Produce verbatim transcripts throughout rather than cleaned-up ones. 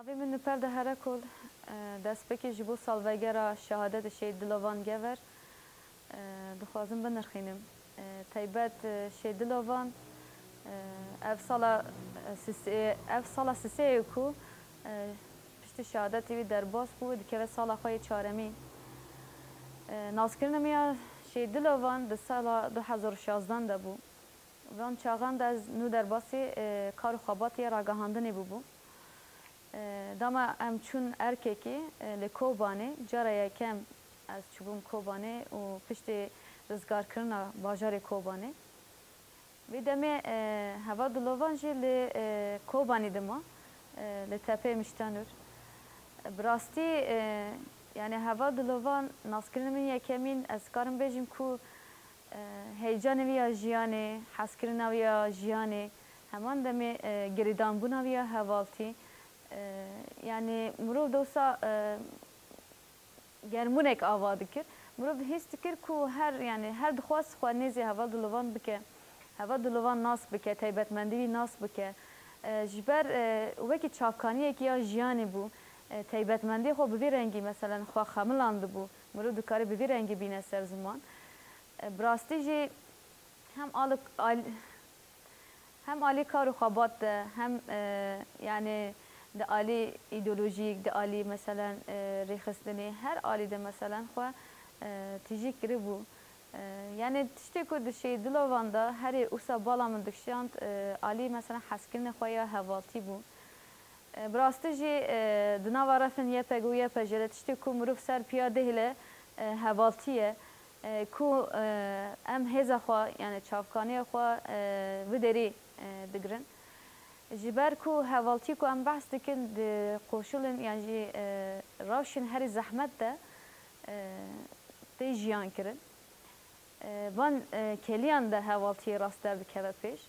Vê min li per de here kol, e, destpêkê ji bo salvegera şehadetê Şehîd Dilovan Gever, e, dixwazim binirxînim. E, taybet, e, Şehîd Dilovan, e, ev sala, e, sisê-, ev sala sisê ye ku, e, piştî şehadetê wî derbas bû, dikeve sala xwe yê çaremîn. E, naskirina min ya Şehîd Dilovan di sala du hezar û şazdan de bû. Van çaxan de ez nû derbasî, e, kar û xebatê ragihandinê bûbûm. E, dema em çûn erkekî, e, li Kobanê, cara yekem ez çûbûm Kobanê û piştê rizgarkirina bajarê Kobanê. Vê demê, e, Heval Dilovan jî li, e, Kobanî dima, e, li Tepeyê Miştanûr. Bi rastî, e, yani Heval Dilovan naskirina min yekemîn, ez karim bêjim ku, e, heyecanê wî ya jiyanê, hezkirina wî ya jiyanê, heman demê, e, girêdanbûna wî ya hevaltî, e, yani mirov dosa, e, germûnek ava dikir. Mirov hîs dikir ku her, yani her dixwast xwe nêzî Heval Dilovan bike. Heval Dilovan nas bike, taybetmendî wî nas bike. E, ji ber, e, wekî çavkaniyekî ya jiyanê bû. E, taybetmendî xwe bi vî rengî, meselen, xwe xemilandibû. Mirov dikare bi vî rengî bîne ser ziman. E, bi rastî jî hem al-, al-, hem alî kar û xebat de, hem, e, yani di alî îdeolojîk, di alî, meselen, e, rêxistinê, her alî de, meselen, xwe, e, tijî kiribû. E, yani tiştê ku di Şehîd Dilovan de herê usa bala min dikişand, e, alî, meselen, hezkirinê xwe ya hevaltî bû. E, bi rastî jî, e, di nava refên Y P G û Y P J de tiştê ku mirov ser piya dihêle, e, hevaltî ye. E, ku, e, em hêza xwe, yani çavkaniya xwe, e, vî derî, e, digirin. Ji ber ku hevaltî ku em behs dikin di koşulên, yan jî, e, rewşên herî zehmet de, e, tê jiyan kirin. E, van, e, keliyan de hevaltiyê rast derdikeve pêş.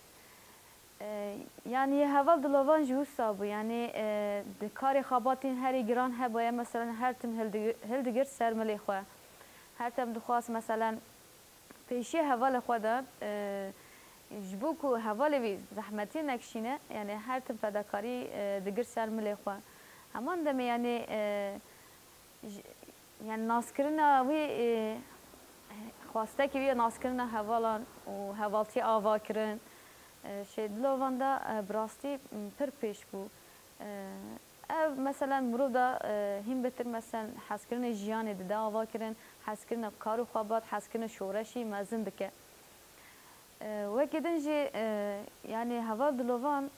E, yani yê Heval Dilovan jî wisa bû. Yani, e, di karê xebatên herî giran hebûye, meselen her tim hildi-, hildigirt ser milê xwe. Her tim dixwast, meselen, pêşiya hevalê xwe de, e, ji bo ku hevalê wî zehmetiyê nekişîne, yani her tim fedakarî, e, digirt ser milê xwe. Heman demê, yani, e, ji, yani naskirina wî, e, xwastekî wî ya naskirina hevalan û hevaltiyê ava kirin, e, Şehîd Dilovan de, e, bi rastî, m, pir pêş bû. E, ev, meselen, mirov de, e, hîn betir, meselen, hezkirinê jiyanê dide ava kirin, hezkirina kar û xebat, hezkirina şoreşî mezin dike. E, wekî din jî, e, yani Heval Dilovan,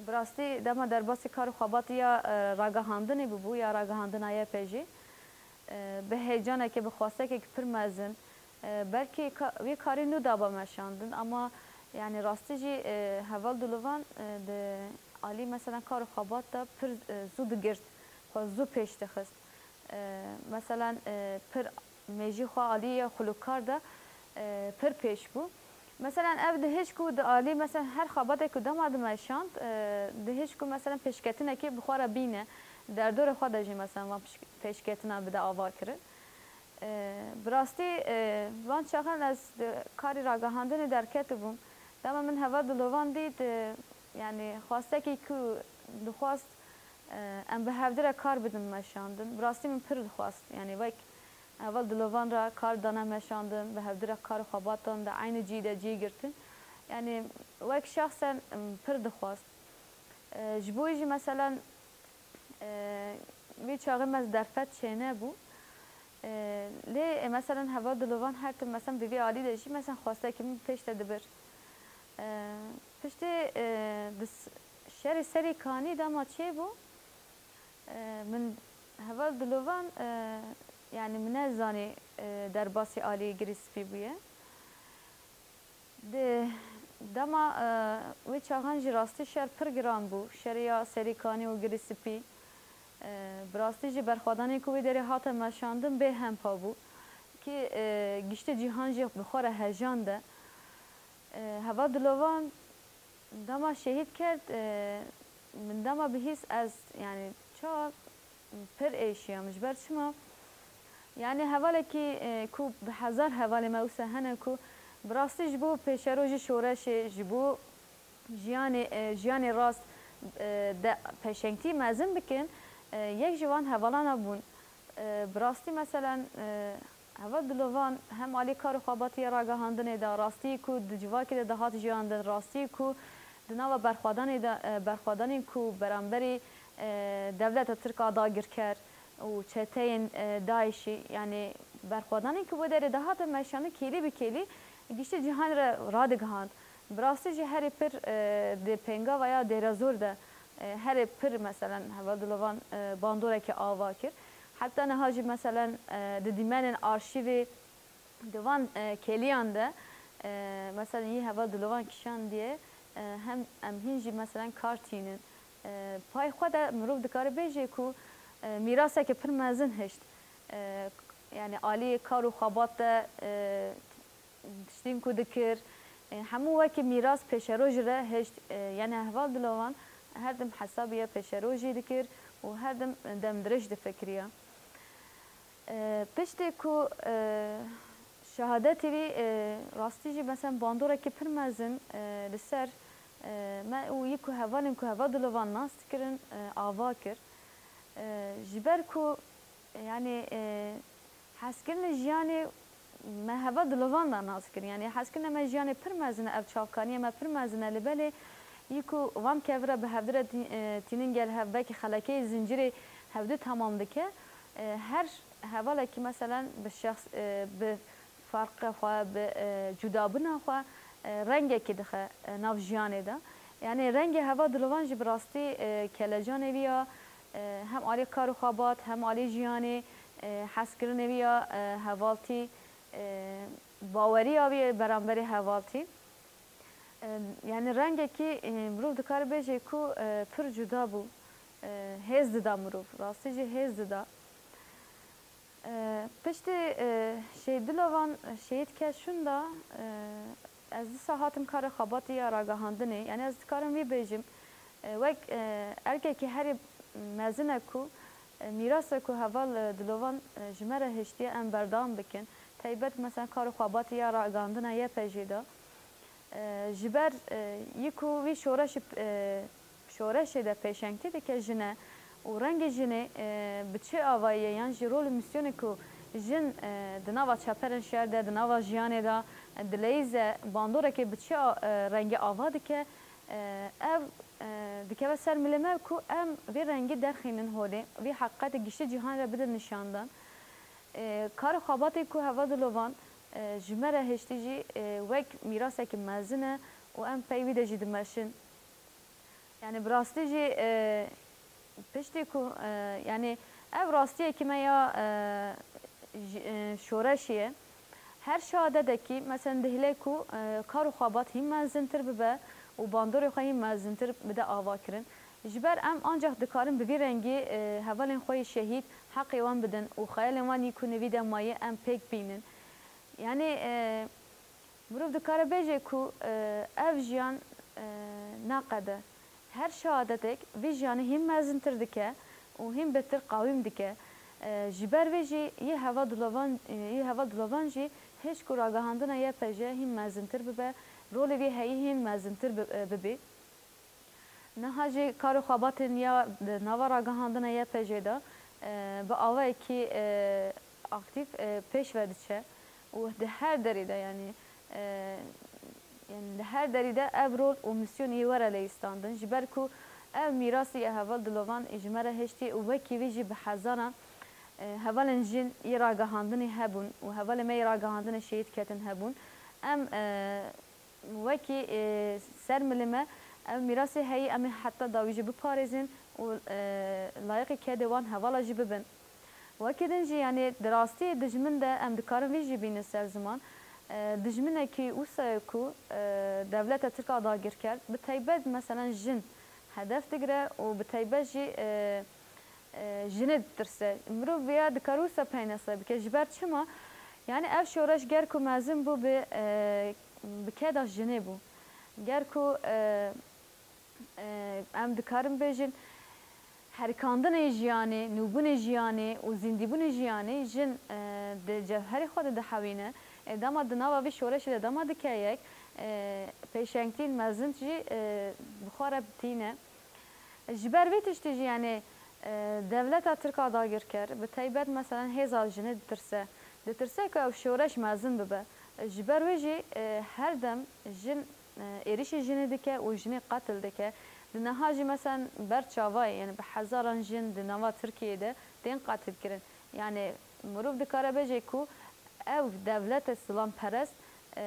bi rastî dema derbasî kar û xebatê ya, e, ragihandinê bûbû, ya ragihandina Y P J, e, bi heyecanekê, bi xwastekekî pir mezin, e, belkî ka-, wê karî nû daba meşandin, ama yani rastî jî, e, Heval Dilovan, e, di alî, meselen, kar û xebat de pir, e, zû digirt, xwe zû pêş dixist. E, meselen, e, pir mêjî xwe aliyê xulûkar de, e, pir pêş bû. Meselen, ev dihêj ku di alî, meselen, her xebatek ku dema dimeşand, e, dihêj ku, meselen, pêşketinekê bi xwe re bîne, derdorê xwe de jî, meselen, van pêş-, pêşketina bide ava kirin. E, bi rastî, e, van çaxan ez di karî ragihandinê derketibûm. Dema min Heval Dilovan dît, e, yani xwastekî ku dixwast, e, em bi hevdire kar bidin meşandin. Bi rastî min pir dixwast. Yani wek Heval Dilovan re kar dane meşandin, bi hevdire kar û xebatan de eynî cî de cî girtin. Yani wek şexsen, em, pir dixwast. E, ji bo wî jî, meselen, e, vê çaxê me derfet çênebû. E, lê, e, meselen, Heval Dilovan her tim, meselen, bi vî alî de jî, meselen, xwestekî min pêş de dibir. E, piştê, e, di s-, şerê Serê Kanî dema çêbû, e, min Heval Dilovan, e, yani min nezanî, e, derbasî alî Girî Spî bûye. Di dema, e, wê çaxan jî rastî şer pir giran bû. Şerê ya Serê Kanî û Girî Spî, e, bi rastî jî berxwedanê ku wê derê hate meşandin bê hempa bû. Ki, e, giştê cîhan jî bi xwe re hejande. E, Heval Dilovan dema şehîd kerd, e, min dema bihîst ez, yani, ça pir êşiyam. Ji ber çima? Yani hevalekî, e, ku bi hezar hevalê me wisa hene ku bi rastî ji bo pêşerojî şoreşê, ji bo jiyanê, e, jiyanê rast, e, de pêşengtî mezin bikin, e, yek ji van hevalana bûn. E, bi rastî, meselen, e, heval Dilovan hem alî kar û xebatî ya ragihandinê de, rastî ku di civakê de dihat jiyandin, rastî ku di nava berxwedanê de, e, berxwedanên ku beramberî, e, dewleta Tirk a dagirker û çeteyên, e, DAIŞ'î, yanî berxwedanên ku wê derê dihatin meşandin, kêlî bi kêlî giştî cîhan re radigihand. Bi rastî jî herî pir, e, di pêngava ya Dêrezor de, e, herî pir, meselen, heval Dilovan, e, bandorekî ava kir. Heta niha jî, meselen, e, di dîmenên arşîvê di van, e, kêliyan de, e, meselen, yî heval Dilovan kişandiye, e, hem em hîn jî, meselen, kar tînin. E, pay xwe de mirov dikare bêje ku, e, mîraseke pir mezin hişt. E, yanî alî kar û xebat de, e, tiştên ku dikir, e, hemû wekî mîras pêşerojî re hişt, e, yanî heval Dilovan her dem hesabî ya pêşerojî dikir û her dem demdirêj difikiriya. E, piştê ku, e, şehadetê wî, e, rastî jî, meselen, bandorekî pir mezin, e, li ser, e, me û yî ku hevalên ku heval Dilovan nas dikirin, e, ava kir. E, ji ber ku, yanî, e, hezkirinê jiyanê me heval Dilovan da nas kirin. Yanî hezkirine me jiyanê pir mezin e, ev çavkaniyê me pir mezin e. Li belê yî ku van kevre bi hevdire tî-, e, tînin gel hev, belkî xelekeyê zincirê hevdu temam dike. E, her hevalekî, meselen, bi şexs, e, bi ferqê xwe, bi, e, cudabûna xwe, e, rengekî dixe, e, nav jiyanê de. Yanî rengê heval Dilovan jî bi rastî, e, kelecanê wî ya, e, hem alî kar û xebat, hem alî jiyanê, e, hezkirinê wî ya, e, hevaltî, e, baweriya wî beramberî hevaltî. E, yanî rengekî, e, mirov dikare bêje ku, e, pir cuda bû. E, hêz dida mirov. Rastî jî hêz dida. E, piştî, e, Şehîd Dilovan, Şehîd Keşûn da, e, ez dîsa hatim karê xebatî ya ragihandinê. Yanî ez dikarim vî bêjim, e, wek, e, erkekî herî mezin e ku, e, mîrasa ku heval, e, Dilovan, e, ji me re hiştiye, em berdewam bikin. Teybet, mesela, kar û xebatî ya ragihandina Y P J'ê de. E, ji ber, e, yî ku vî şoreşî, e, şoreşê de pêşengtî dike jin e û rengê jinê, e, bi çi avayî ye, yan jî rol û mîsyonê ku jin, e, di nava çeperên şer de, di nava jiyanê de, e, dileyîze, bandorekê bi çi a-, e, rengî ava dike, e, ev, e, dikeve ser milê me ku em vê rengî derxînin holê, vî heqîqetê giştî cîhan re bidin nîşandan. E, kar û xebatê ku heval Dilovan, e, ji me re hiştî jî, e, wek mîrasekî mezin e û em pey wî de jî dimeşin. Yanî bi rastî jî, e, piştî ku, e, yanî ev rastiyekî me ya, e, ji, e, şoreşî ye. Her şehadedekî, mesela, dihile ku, e, kar û xebat hîn mezintir bibe û bandorê xwe hîn mezintir bide avakirin. Ji ber em ancax dikarin bi vî rengî, e, hevalên xwe yê şehîd heqê wan bidin û xeyalên wan yî ku nivî de maye em pêk bînin. Yanî, e, mirov dikare bêje ku, e, ev jiyan, e, naqede. Her şehadetek vî jiyanê hîn mezintir dike û hîn bêtir qawîm dike. E, ji ber vê jî yê heval Dilovan, e, yê heval Dilovan jî hêj ku ragihandina Y P J hîn mezintir bibe, rolê vê heyî hîn mezintir bi-, e, bibê. Niha jî kar û xebatên ya di nava ragihandina Y P J de, e, bi awayekî, e, aktîf, e, pêş ve diçe û di her derî de, yanî, e, yanî di her derî de ev rol û mîsyonê were leyîstandin. Ji ber ku ev mîrasî ye heval Dilovan ji me re hiştî û wekî wî jî bi hezaran, e, hevalên jin yê ragihandinê hebûn û hevalê me yê ragihandinê şehîd ketin hebûn. Em, e, Wekî, e, ser milê me, ev mîrasê heyî em ê heta dawî jî biparêzin û, e, layiqî kedê wan hevala jî bibin. Wekî din jî, yanî di rastiyê dijmin de em dikarin vî jî bînin ser ziman. E, dijminekî wisa ye ku, e, dewleta Tirk a dagirker, bi teybet, meselen, jin hedef digire û bi teybet jî, e, e, jinê ditirse. Mirov vêya dikare wisa peynase bike. Ji ber çima? Yani ev şoreş ger ku mezin bû bi, e, bi keda jinê bû. Ger ku, e, e, em dikarin bêjin, herikandinê jiyanê, nûbûnê jiyanê û zîndîbûnê jiyanê jin, e, di cewherê xwe de dihewîne. E, dema di nava vî şoreşê de dema dike yek, e, pêşengtiyên mezin jî, e, bi xwe re tîne. Ji ber vê tiştî jî, yanî, e, dewleta Tirk a dagirker, bi taybet, meselen, hêza jinê ditirse. Ditirse ku ew şoreş mezin bibe. Ji ber wê jî, e, her dem jin, e, êrişî jinê dike û jinê qetil dike. Di niha jî, meselen, ber çavayê, yanî bi hezaran jin di nava Tirkiyeyê de tên qetilkirin. Yanî mirov dikare bêje ku ew dewlete zilamperest, e,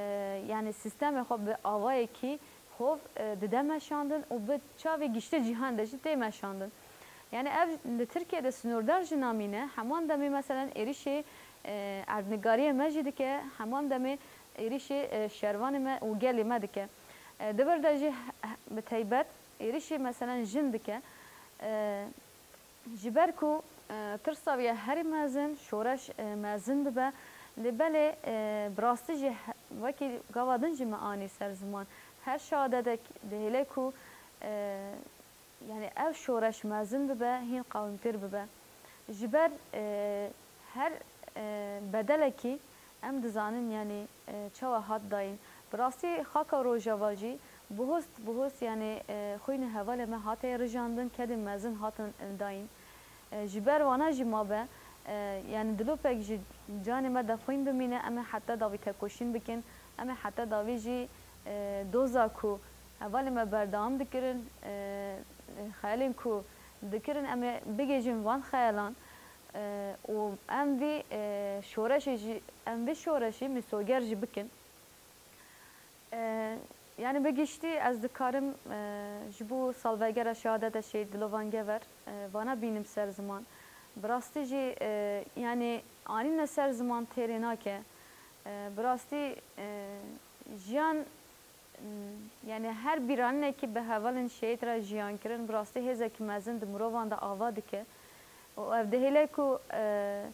yanî sîstemê xwe bi avayekî hov, e, dide meşandin û bi çavê giştî cîhan de jî tê meşandin. Yanî ev li Tirkiye de sinordar jî namîne, heman demê, meselen, êrişê, e, erdnigariyê me jî dike, heman demê êrişê, e, şervanê me û gelê me dike. E, di vir de jî he-, he-, bi taybet êrişê, meselen, jin dike. E, Ji ber ku, e, tirsa wî ye herî mezin, şoreş, e, mezin bibe. Lê belê, e, bi rastî jî he-, wekî gava din jî me anî ser ziman. Her şadetek dihêle ku, e, yanî ev şoreş mezin bibe, hîn qewimtir bibe. Ji ber, e, her, e, bedelekî em dizanin, yanî, e, çawa hat dayîn. Bi rastî xaka Rojava jî buhust, buhust, yanî, e, xwînê hevalê me hate rijandin, kedên mezin hatin dayîn. E, ji ber wana jî mabe, e, yanî dilopek ji canê me de xwîn bimîne, em ê heta dawî tekoşîn bikin, em ê heta dawî jî, e, doza ku hevalê me berdewam dikirin, e, xeyalên ku dikirin, em ê bigihîjin van xeyalan, e, û em vî, e, şoreşê jî, em vî şoreşî misoger jî bikin. E, yanî bi giştî ez dikarim, e, ji bo salvegera şehadeta Şehîd Dilovan Gever, e, vana bînim ser ziman. Bi rastî jî, e, yanî anîne ser ziman têrê nake. E, bi rastî, e, jiyan, m, yanî her bîranînekî bi hevalên şehîd re jiyan kirin, bi rastî hêzekî mezin di mirovan de ava dike. Û ev dihêle ku, e,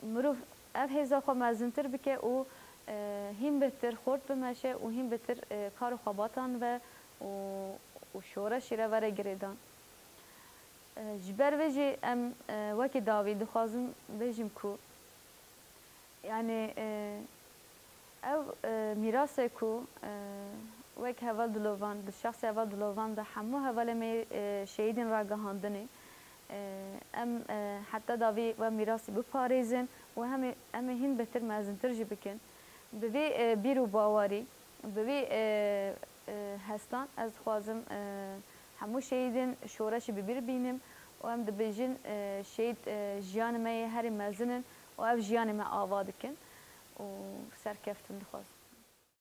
mirov ev hêza xwe mezintir bike û, e, hîn bêhtir xort bimeşe û hîn bêhtir, e, kar û xebatan ve û, û şoreşî re vere girêdan. E, ji ber vê jî em, e, wekî dawî dixwazim bêjim ku, yanî, e, ew, e, mîrasê ku, e, wek heval Dilovan, di şexsê heval Dilovan de hemû hevalê me, e, şehîdên ragihandinê, e, em, e, heta dawî we mîrasî biparêzin û hem ê, em ê hîn bêhtir mezintir jî bikin. Bi vê, e, bîr û bawerî, bi vê, e, e, hestan ez dixwazim, e, hemû şehîdên şoreşî bi bîr bînim û em dibêjin, e, şehîd, e, jiyanê me yê herî mezin in û ev jiyanê me ava dikin û serkeftin dixwazim.